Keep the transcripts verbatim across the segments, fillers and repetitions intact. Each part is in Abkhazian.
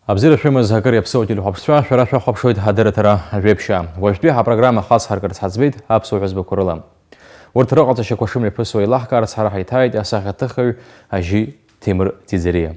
Абзиара шәымаз, акыр иаԥсоу ателехәаԥшцәа, шәара шәахәаԥшуеит ҳадырраҭара Жәеԥшьаа. Уажәтәи ҳапрограмма хацҳаркырц ҳаӡбеит аԥсуа ҳәызбақәа рыла. Урҭ рыҟаҵашьақәа шымҩаԥысуа еилаҳкаарц ҳара ҳаиҭааит асахьаҭыхҩы Ажьи Ҭемыр Ӡиӡариа.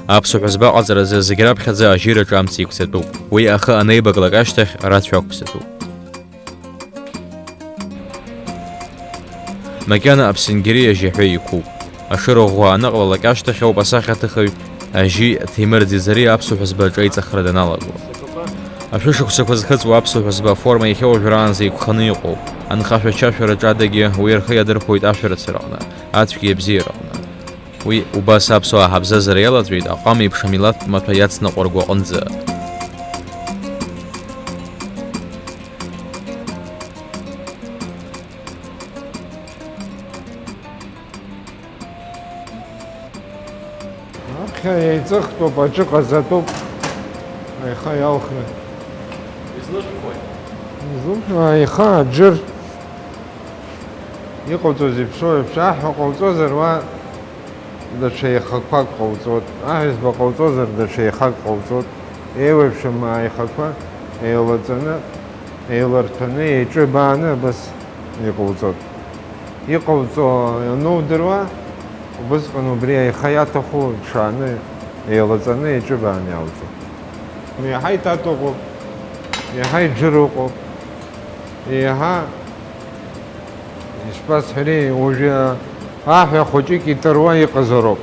Аԥсуа ҳәызба аҟаҵаразы зегь раԥхьаӡа ажьираҿы амца еиқәҵатәуп. Уи ахы анеибаклак ашьҭахь рацәа ақәԥсатәуп. Макьана аԥсынгьери ажьаҳәа иқәуп. Ашыра ӷәӷәа аныҟалалак ашьҭахь ауп асахьаҭыхҩы Ажьи Ҭемыр Ӡиӡариа аԥсуа ҳәызба аҿеиҵахара даналаго. Ашәышықәсақәа зхыҵуа аԥсуа ҳәызба аформа иахьа уажәраанӡа еиқәханы иҟоуп. Анхашәа-чашәараҿы адагьы уи рхы иадырхәоит ашәарыцара аҟны, ацәгьеи абзиараҟны. Уи убас аԥсуаа ҳабзазара иалаҵәеит, аҟәам еиԥш амилаҭтә маҭәа иацныҟәарго аҟынӡа. Аԥхьа еиҵыхтәуп, аҿы ҟазатәуп, аиха иалхны. Излышәхуеи? Излышәхуа аиха, аџыр. Иҟауҵо зеиԥшроу еиԥш, аҳәа ҟауҵозар, уа даҽа еихақәак ҟауҵот. Аҳәызба ҟауҵозар, даҽа еихак ҟауҵот. Еиуеиԥшым аихақәа еилаҵаны, еиларҭәаны, еиҿыбааны абас иҟауҵот. Иҟауҵо анудыруа, убысҟан убри аиха иаҭаху ҽааны, еилаҵаны, еиҿыбааны иауҵот. Иаҳа иҭатәоуп, иаҳа иџьыроуп, иаҳа, ишԥасҳәари, уажәы аҳәа хәыҷык иҭыруа иҟазароуп.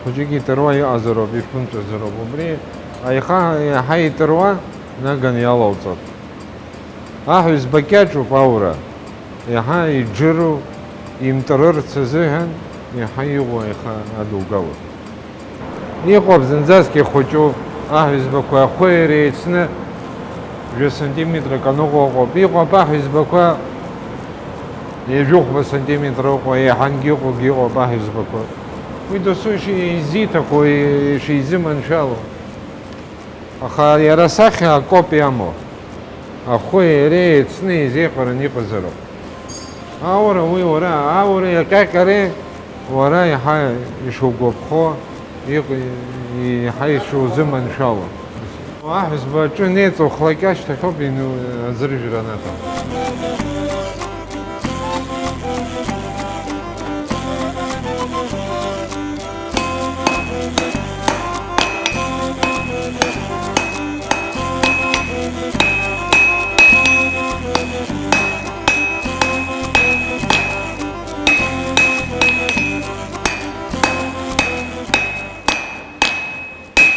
Хәыҷык иҭыруа иҟазароуп, иԥынҵәазароуп. Убри аиха иаҳа иҭыруа наган иалауҵот. Аҳәызба кьаҿуп аура, иаҳа иџыру, имтырырц азыҳәан иаҳа иӷәӷәа аиха адугалоит. Иҟоуп зынӡаск ихәыҷу аҳәызбақәа, ахәы иара еицны жәа сантиметрак аныҟоу ыҟоуп. Иҟоуп аҳәызбақәа ҩажәихәба сантиметр ыҟоу, еиҳангьы ыҟоугьы ыҟоуп аҳәызбақәа. Уи досу иши-, изиҭаху, ишизыманшәало. Аха иара асахьа акоуп иамоу. Ахәы иареи еицны изеиҟараны иҟазароуп. Аура уи уара, аура иаҟьаҟьареи уара иаҳа ишугәаԥхо, иҟ-, иаҳа ишузыманшәало. Аҳәызба аҿы неиҵухлак ашьҭахьоуп ину-, аӡыржәра анаҭо.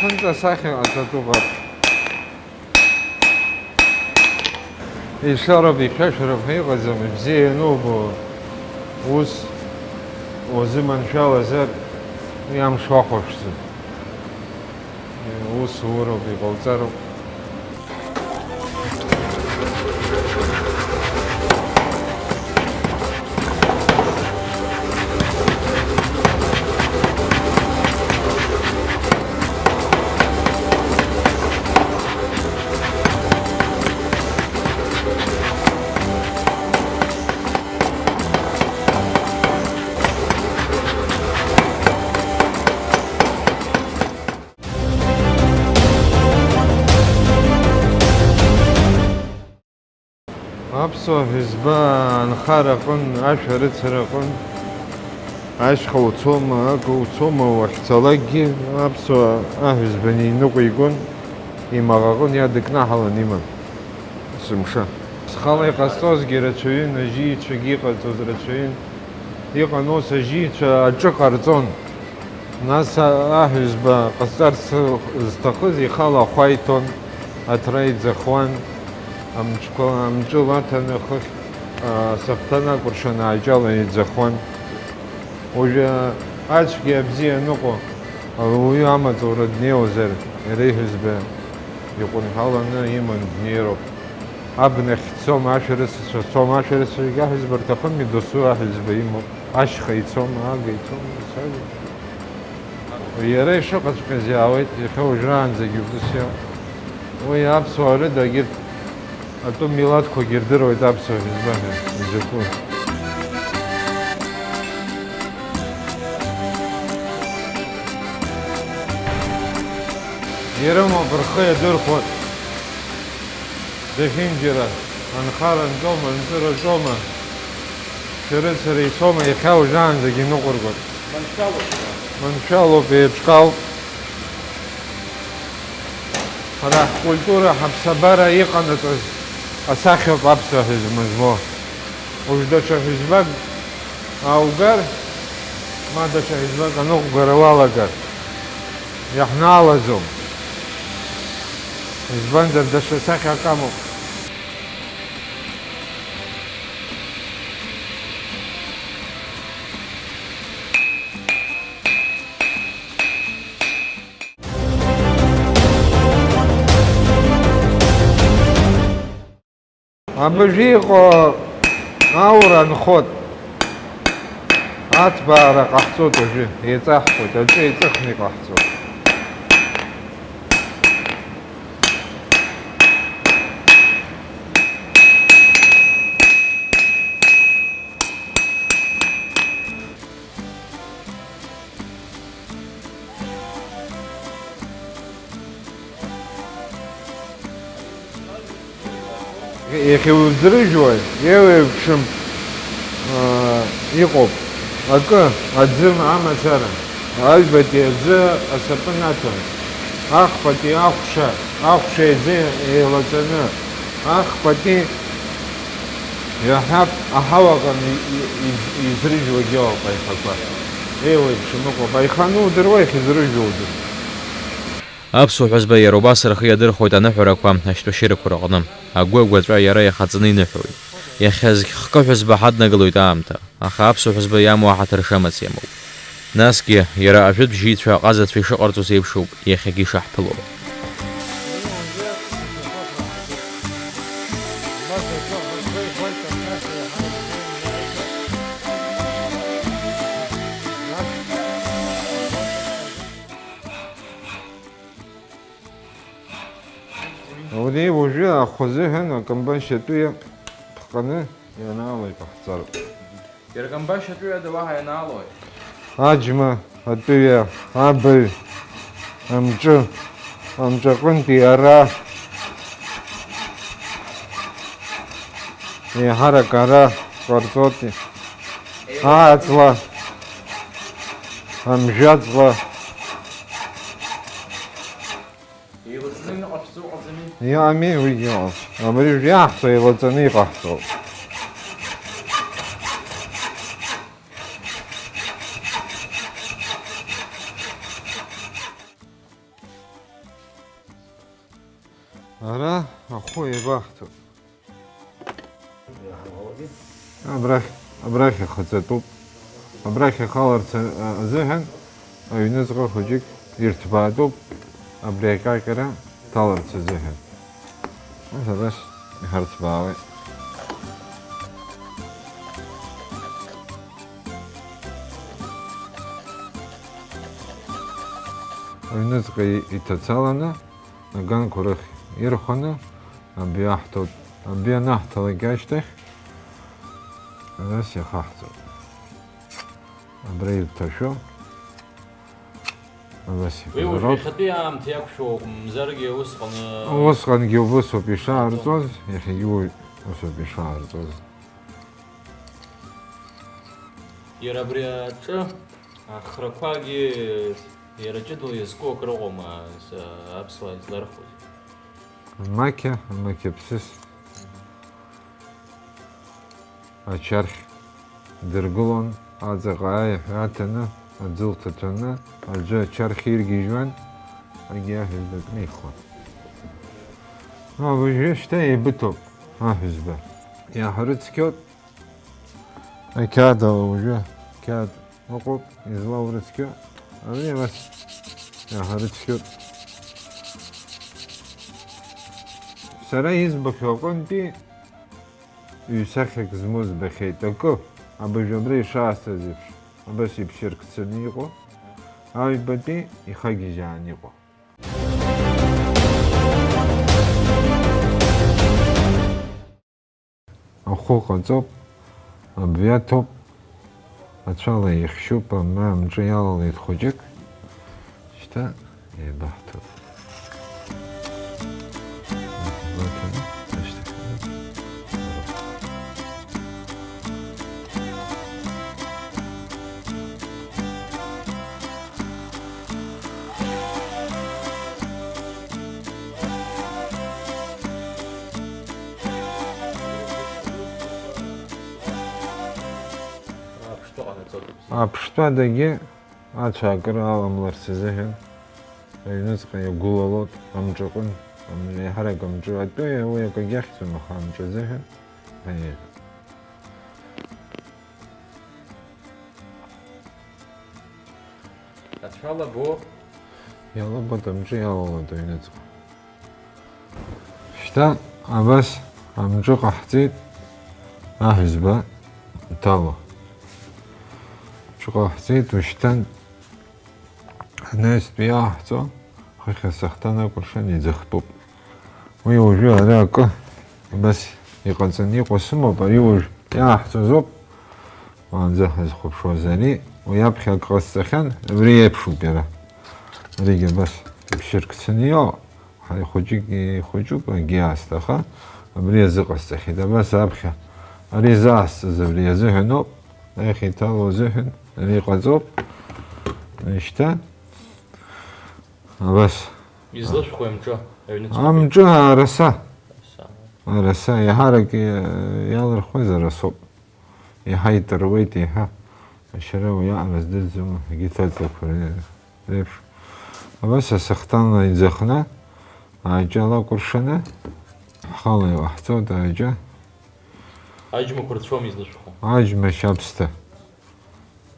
Ԥынҵа асахьа ҟаҵатәуп аԥхьа. Ишароуп, ихьшәашәароуп ҳәа иҟаӡам, ибзиа ианубо, ус уазыманшәалазар, уи амш уахәаԥшӡом. Ус уроуп, иҟауҵароуп. Аԥсуа ҳәызба анхара аҟын, ашәарыцара аҟын, Ашьха уцома, ак уцома, уахьцалакгьы аԥсуа аҳәызба неиныҟәигон, имаҟаҟын иадыкнаҳалан иман есымша. Схала иҟасҵозгьы рацәаҩын, ажьыҩцәагьы иҟарҵоз рацәаҩын. Иҟан ус, ажьыҩцәа аҿы ҟарҵон. Нас а-, аҳәызба ҟасҵарц зҭахыз ихала ахәа иҭон, аҭра иӡахуан, амҿқәа, амҿы лаҭаны хыхь, а, асахҭан акәыршан ааҷала иӡахуан. Уажәы ацәгьа абзиа аныҟоу, ауаҩы амаҵура днеиуазар, иара иҳәызба иҟәынҳәаланы иман днеироуп. Абнахь дцом, ашәарыцацәа цом, ашәарыцацәагьы аҳәызба рҭахымгьы, досу аҳәызба имоуп. Ашьха ицом, ага ицом, ицази. Иара ишыҟаҵәҟьаз иаауеит, иахьа уажәраанӡагьы убыс иоуп. Уи аԥсуаа рыда егьырҭ атәым милаҭқәагьы ирдыруеит аԥсуа ҳәызба ҳәа изакәу. Ирымоуп, рхы иадырхәоит. Зехьынџьара анхара нҵәома, нҵыра ҵәома, шәарыцара ицома, иахьа уажәраанӡагьы иныҟәыргоит. Маншәалоуп. Маншәалоуп, еиҿкаауп. Ҳара ҳкультура, ҳаԥсабара иҟанаҵаз асахьоуп аԥсуа ҳәызба змоу. Уажә даҽа ҳәызбак ааугар, ма даҽа ҳәызбак аныҟәгара уалагар, иаҳнаалаӡом. Избанзар, даҽа сахьак амоуп. Абыржәы иҟоу аура нхоит. Аҭбаара ҟаҳҵоит уажәы, еиҵаҳхуеит, аҿы еиҵыхны иҟаҳҵоит. Иахьа уӡрыжәуа еиуеиԥшым, аа, иҟоуп. Акы, аӡы амацара, аҩбатәи аӡы асапын аҭан, ахԥатәи ахәша, ахәшеи аӡы еилаҵаны, ахԥатәи иаҳҳәап, аҳауаҟны и-, и-, изрыжәуагьы ыҟоуп аихақәа. Еиуеиԥшым ыҟоуп. Аиха анудыруа, иахьызрыжәуа удыруеит. Аԥсуа ҳәызба иара убас рхы иадырхәоит аныҳәарақәа, ашьтәашьырақәа рыҟны. Агәы агәаҵәа иара иахаҵаны иныҳәоит. Иахьа зхкы ҳәызба ҳаднагалоит аамҭа, аха аԥсуа ҳәызба иамоу аҳаҭыр шамац иамоуп. Насгьы, иара ажәытә жьыҩцәа аҟазацәа ишыҟарҵоз еиԥшуп иахьагьы ишаҳԥыло. Абри уажәы ахәы азыҳәан акамбашь атәыҩа ԥҟаны ианаало иҟаҳҵароуп. Иара акамбашь атәыҩада уаҳа ианаалои? Аџьма атәыҩа, абаҩ, амҿы, амҿаҟынтәи ара, еиҳарак ара ҟарҵоит, ааҵла, амжәаҵла. Еилаҵаны иҟаҳҵо ыҟаӡами? Иами, уигьы ыҟам. Абри жәаҳҵо еилаҵаны иҟаҳҵоит. Ара ахәы еибаҳҭоит. Абрахь, абрахь ихаҵатәуп. Абрахь ихаларц а-, азыҳәан аҩныҵҟа хәыҷык ирҭбаатәуп. Абри аҟьаҟьара ҭаларц азыҳәан. Ус абас иҳарҭбаауеит. Аҩныҵҟа и-, иҭацаланы, аганқәа рахь ирхәаны, абҩа аҳҭоит. Абҩа анаҳҭалак ашьҭахь, абас иахаҳҵоит. Абра ирҭашәо, абас уи уажә иҳәазароуп. Иахьатәи аамҭа иақәшәо акәымзаргьы, усҟан, усҟангьы убыс ауп ишаарҵоз, иахьагьы уи ус ауп ишаарҵоз. Иара абри аҿы ахрақәагьы иара ҷыдала иазку акрыҟоума, с-, аԥсуаа излархәыз? Амақьа, амақьа ԥсыс. Ачархь дыргылон, аҵаҟа аиҳәа аҭаны, аӡы лҭаҭәаны, аӡәы ачархь иргьежьуан, егьи аҳәызба книхуан. Уажәы шьҭа еибыҭоуп аҳәызба. Иаҳрыцқьоит. Ақьаад ала уажәы ақьаад ыҟоуп, излоурыцқьо, ари абас иаҳарыцқьоуп. Сара избахьоу аҟынтәи ҩ-сахьак змоу збахьеит, акы, абыржә абра ишаасҭаз еиԥш, абас иԥшьыркцаны иҟоу, аҩбатәи ихагьежьааны иҟоу. Ахәы ҟаҵоуп, абҩа ҭоуп, ацәала ихьшьуп, амра амҿы иалалеит хәыҷык, шьҭа еибаҳҭоит. Аԥштәы ҟанаҵоит. Аԥштәадагьы ацәаакыра аламларц азыҳәан аҩныҵҟа иагәылалоит амҿаҟын, ам-, еиҳарак амҿы атәы, уи акагьы ахьӡым, аха амҿы азыҳәан. Аиеи. Ацәа лабо. Иалабоит, амҿы иалалоит аҩныҵҟа. Шьҭа абас амҿы ҟаҳҵеит аҳәызба иҭало. Амҿы ҟаҳҵеит, ушьҭан анаҩстәи иааҳҵо, хыхь асахҭан акәыршан иӡахтәуп. Уи уажәы ара акы абас иҟаҵаны иҟоу сымоуп, ари уажә иааҳҵозоуп. Уаанӡа ҳазхәаԥшуаз ари, уи аԥхьа акы ҟасҵахьан, абри еиԥшуп иара. Аригьы абас иԥшьыркцаны иоуп, ҳаи хәыҷык ихәыҷуп, акгьы аасҭа, аха абри азыҟасҵахьеит, абас аԥхьа ари заасҵаз абри азыҳәаноуп, аиаха иҭало азыҳәан ари ҟаҵоуп, шьҭа абас. Излышәхуеи амҿы, аҩныҵҟатәи? Амҿы араса. Араса. Араса, еиҳарак иа-, иалырхуаз арасоуп. Иаҳа иҭыруеит, еиҳа. Ашьара уи аҟара здырӡом, егьырҭ аҵлақәа ре-, реиԥш. Абас асахҭанла иӡахны, аҷа лакәыршаны, ҳхала иҟаҳҵоит аҷа. Аџьмақәа рцәоума излышәху? Аџьма шьабсҭа.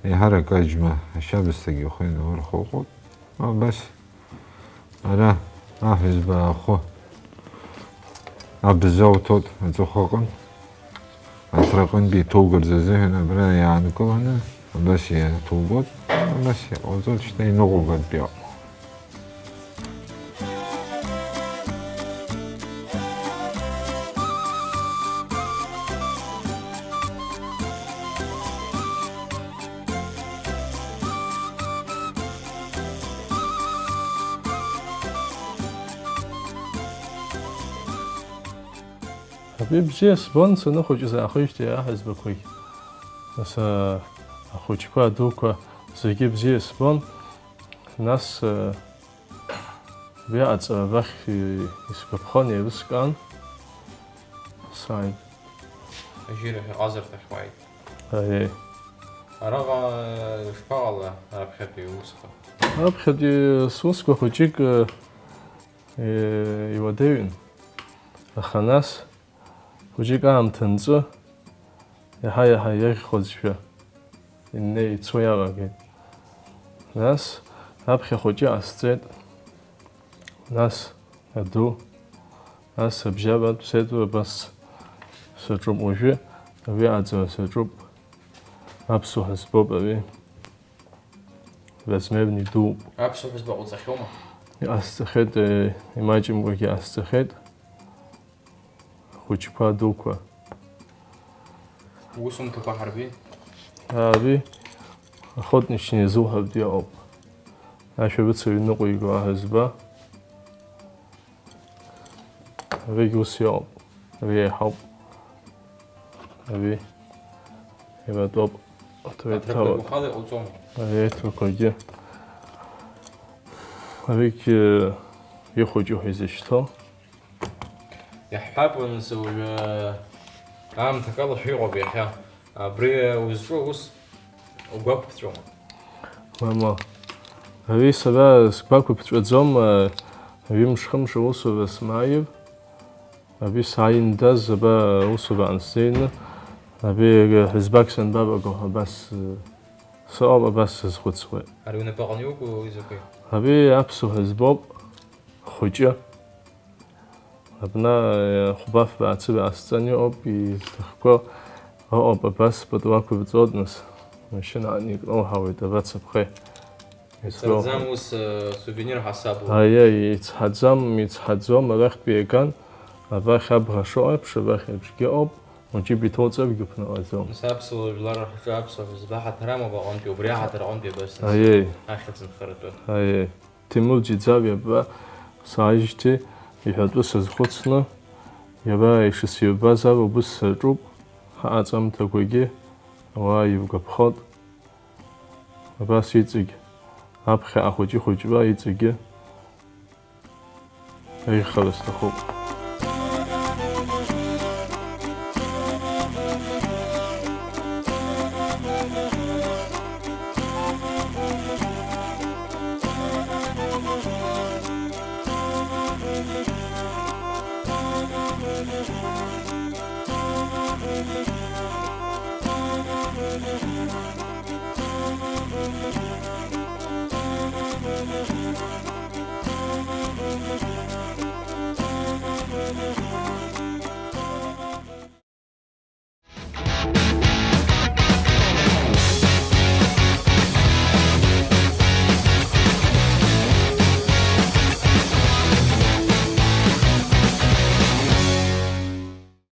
Еиҳарак аџьма ашьабсҭагьы ухы инаурхәо ыҟоуп. Абас. Ара аҳәызба ахәы абза уҭоит аҵыхәаҟын, аҭраҟынтәи иҭоугарц азыҳәан абра иаанкыланы абас иаҭугоит, абас иҟауҵоит, шьҭа иныҟәгатәиоуп. Абри бзиа сбон саныхәыҷыз аахижьҭеи аҳәызбақәагь, нас, ахәыҷқәа, адуқәа зегьы бзиа сбон. Нас, абри аҵара абахь исгәаԥхон, еилыскаан, сааит. Ажьира ҳәа ҟазарҭахь уааит. Аиеи. Араҟа ишԥаҟала аԥхьатәи уусқәа? Аԥхьатәи сусқәа хәыҷык, э, иуадаҩын. Аха нас, хәыҷык аамҭа анҵы, иаҳа-иаҳа иаӷьхозшәа, иннеи ицо иалагеит. Нас аԥхьа хәыҷы ҟасҵеит, нас аду, нас абжьабатә сеидру абас саҿуп уажәы, абри аҵара саҿуп, аԥсуа ҳәызбоуп ари. Размерны идууп. Аԥсуа ҳәызба ҟауҵахьоума? Иҟасҵахьеит, э, имаҷымкәагьы ҟасҵахьеит. Ахәыҷқәа, адуқәа. Усумҭақәа ҳарби? Ааби. Охотничный зуҳәартә иҟоуп. Ашәарыцаҩ ныҟәиго аҳәызба. Аригь ус иҟоуп. Ари еиҳауп. Ари иратәоуп. Аҭырқәа гәахәала иҟауҵом. Аеҭрақәагьы. Аригьы ихәыҷу ҳәа изышьҭоу. Иаҳҳәап, нас, уажәы аамҭа акалашәа иҟоуп иахьа. Абри узҿу аус угәақәԥҵәома? Мама, ари сара сгәақәыԥҵәаӡом, ҩымш-хымш аусура смааир. Абри сааиндаз, аба аусура ансзеины, абри ҳәызбак санбаваго, абас, э, сыҟоуп, абас сазхәыцуеит. Ари унапаҟны иуку, уи закәи? Абри аԥсуа ҳәызбоуп, хәыҷы. Абна, э, хәбаф баацы баасҵан иҟоуп, изҭахқәоу ыҟоуп, абас пату ақәырҵоит, нас, машьына аан икноуҳауеит, абацаԥхеи. Ицҳаӡам ус, э, сувенир ҳасабла. Аиеи, ицҳаӡам, ицҳаӡом, арахьтәи иаган, абахь абӷа шыҟоу еиԥш, абахь еиԥшгьы ыҟоуп, уаҵәы биҭоуҵаргьы ԥнаҟаӡом. Нас аԥсуа жәлар рҿы аԥсуа ҳәызба ҳаҭыр амоуп аҟынтәи, убри аҳаҭыр аҟынтәи абас, нас, аиеи, ахьӡ нхаратәы. Аиеи. Ҭемур Џьиӡариа абра сааижьҭеи иҳәатәы сазхәыцны, иара ишысирбаз ала убыс саҿуп, ҳаҟаҵамҭақәагьы ауаа иргәаԥхоит. Абас иҵегь, аԥхьаҟа хәыҷы-хәыҷла иҵегьы еиӷьхара сҭахуп.